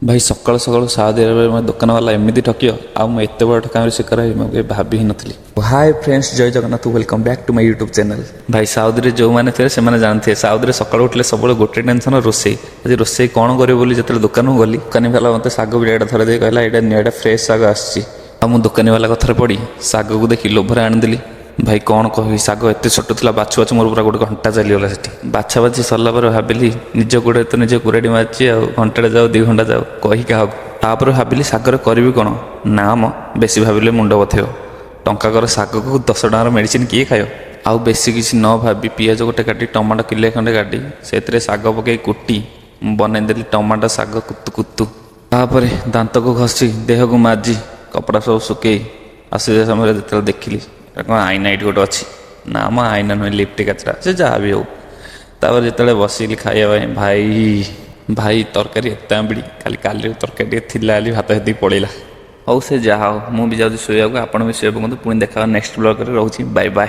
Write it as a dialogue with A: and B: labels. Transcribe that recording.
A: ଭାଇ, ସକାଳୁ ସକାଳୁ ସାଉଦି ଆରବରେ ମୋ ଦୋକାନବାଲା ଏମିତି ଠକିବ ଆଉ ମୁଁ ଏତେ ବଡ଼ ଠକାମିର ଶିକାର ହେବି, ମୁଁ କେବେ ଭାବି ହିଁ ନଥିଲି। Hi friends, Jay Jagannath. Welcome back to my YouTube channel. ଭାଇ, ସାଉଦିରେ ଯେଉଁମାନେ ଥିବେ, ସେମାନେ ଜାଣିଥିବେ, ସାଉଦିରେ ସକାଳୁ ଉଠିଲେ ସବୁବେଳେ ଗୋଟେ ଟେନସନ୍, ରୋଷେଇ। ଆଜି ରୋଷେଇ କ'ଣ କରିବି ବୋଲି ଯେତେବେଳେ ଦୋକାନକୁ ଗଲି, ଦୋକାନୀବାଲା ମୋତେ ଶାଗ ବିଡ଼ାଟା ଧରେଇ ଦେଇ କହିଲା, "ଏଇଟା ନିଅ, ଏଇଟା ଫ୍ରେଶ୍ ଶାଗ ଆସିଛି।" ଆଉ ମୁଁ ଦୋକାନୀବାଲା କଥାରେ ପଡ଼ି ଶାଗକୁ ଦେଖି ଲୋଭରେ ଆଣିଦେଲି। ଭାଇ, କ'ଣ କହିବି, ଶାଗ ଏତେ ଛୋଟ ଥିଲା, ବାଛୁ ବାଛୁ ମୋର ପୁରା ଗୋଟେ ଘଣ୍ଟା ଚାଲିଗଲା ସେଠି। ବାଛା ବାଛି ସରିଲା ପରେ ଭାବିଲି, ନିଜ ଗୋଡ଼ରେ ତ ନିଜେ କୁରାଡ଼ି ମାରିଛି, ଆଉ ଘଣ୍ଟାଟେ ଯାଉ, 2 ଘଣ୍ଟା ଯାଉ, କହି କାହାକୁ? ତାପରେ ଭାବିଲି, ଶାଗରେ କରିବି କ'ଣ? ନା ମ, ବେଶୀ ଭାବିଲେ ମୁଣ୍ଡ ବଥେଇବ। ଟଙ୍କାକର ଶାଗକୁ 10 ଟଙ୍କାର ମେଡ଼ିସିନ କିଏ ଖାଇବ? ଆଉ ବେଶୀ କିଛି ନ ଭାବି ପିଆଜ ଗୋଟେ କାଟି, ଟମାଟୋ କିଲେ ଖଣ୍ଡେ କାଟି, ସେଥିରେ ଶାଗ ପକାଇ କୁଟି ମୁଁ ବନେଇଦେଲି ଟମାଟୋ ଶାଗ କୁତୁ କୁତୁ। ତାପରେ ଦାନ୍ତକୁ ଘଷି, ଦେହକୁ ମାଜି, କପଡ଼ା ସବୁ ଶୁକେଇ ଆସିବା ସମୟରେ ଯେତେବେଳେ ଦେଖିଲି, ଏଟା କ'ଣ ଆଇନା ଏଇଠି ଗୋଟେ ଅଛି? ନା ମ, ଆଇନା ନୁହେଁ, ଲିପଷ୍ଟିକ୍ କାଚଟା। ସେ ଯାହା ବି ହଉ, ତାପରେ ଯେତେବେଳେ ବସିଲି ଖାଇବା ପାଇଁ, ଭାଇ ଭାଇ, ତରକାରୀ ଏତେ ଆମ୍ବିଳି, ଖାଲି କାଲି ତରକାରୀ ଟିକେ ଥିଲା ବୋଲି ଭାତ ସେତିକି ପଳେଇଲା। ହଉ, ସେ ଯାହା ହଉ, ମୁଁ ବି ଯାଉଛି ଶୋଇବାକୁ, ଆପଣ ବି ଶୋଇବାକୁ ପକାନ୍ତୁ। ପୁଣି ଦେଖା ନେକ୍ସଟ ବ୍ଲଗ୍ରେ। ରହୁଛି, ବାଏ ବାଏ।